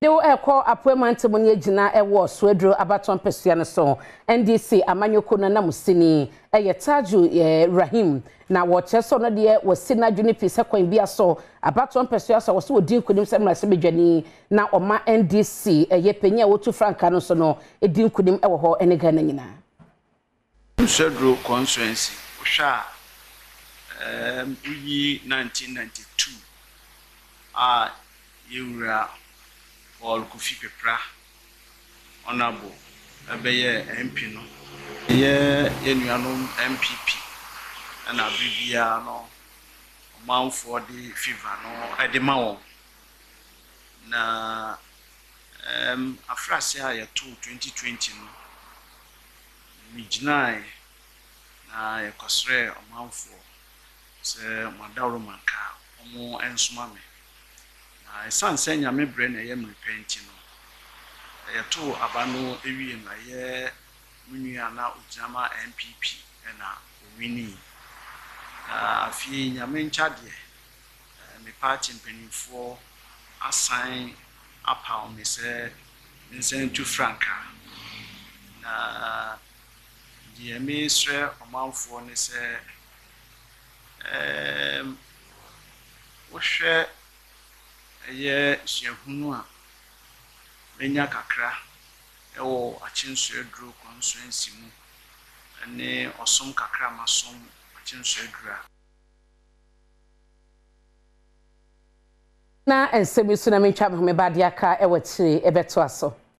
De wo rekɔ Apuei Mantam no agyina wɔ Swedru abatoɔ mpasua no so. NDC amanyɔkuo no ananmusini yɛ Taju Rahim na wɔkyerɛ sɛ ɔno deɛ wasi n'adwene pi sɛ kwan biara so abatoɔ mpasua so a wɔsɛ wɔdi nkunim sɛ mmarahyɛbadwani na ɔma NDC yɛ panyin a wɔtu frankaa no nso no di nkunim wɔ hɔ ne Ghana nyinaa. Swedru constituency, wohwɛ a ɛɛm woyi 1992 a yɛn wura Paul Kofi Pepra Honourable bɛyɛɛ MP no. Yɛ yɛn nuanom NPP na bere biara no ɔmanfoɔ de fever no de ma wɔn. Na ɛɛm afrase a yɛtoo 2020 no, megyinae na yɛkɔsrɛɛ ɔmanfoɔ sɛ wɔn adaworoma nka wɔnsoma me. Na ɛsiane sɛ Nyame brɛ na ɛyɛ mmerɛ pɛ nti no, yɛtoo aba no wie no, ɛyɛ me nua a na ɔgyina ma NPP na ɔwinii. Na afei Nyame nkya deɛ, me party mpanimfoɔ asan apaw me sɛ mensan ntu frankaa. Na deɛ meresrɛ ɔmanfoɔ ne sɛ, ɛɛm, wohwɛ ɛyɛ suahunu a manya kakra wɔ Akyem Swedru constituency mu ne ɔsom kakra a masom Akyem Swedru a. Na nsɛm yi so na mentwa me ho meba adeɛ aka wɔ akyire bɛtoa so.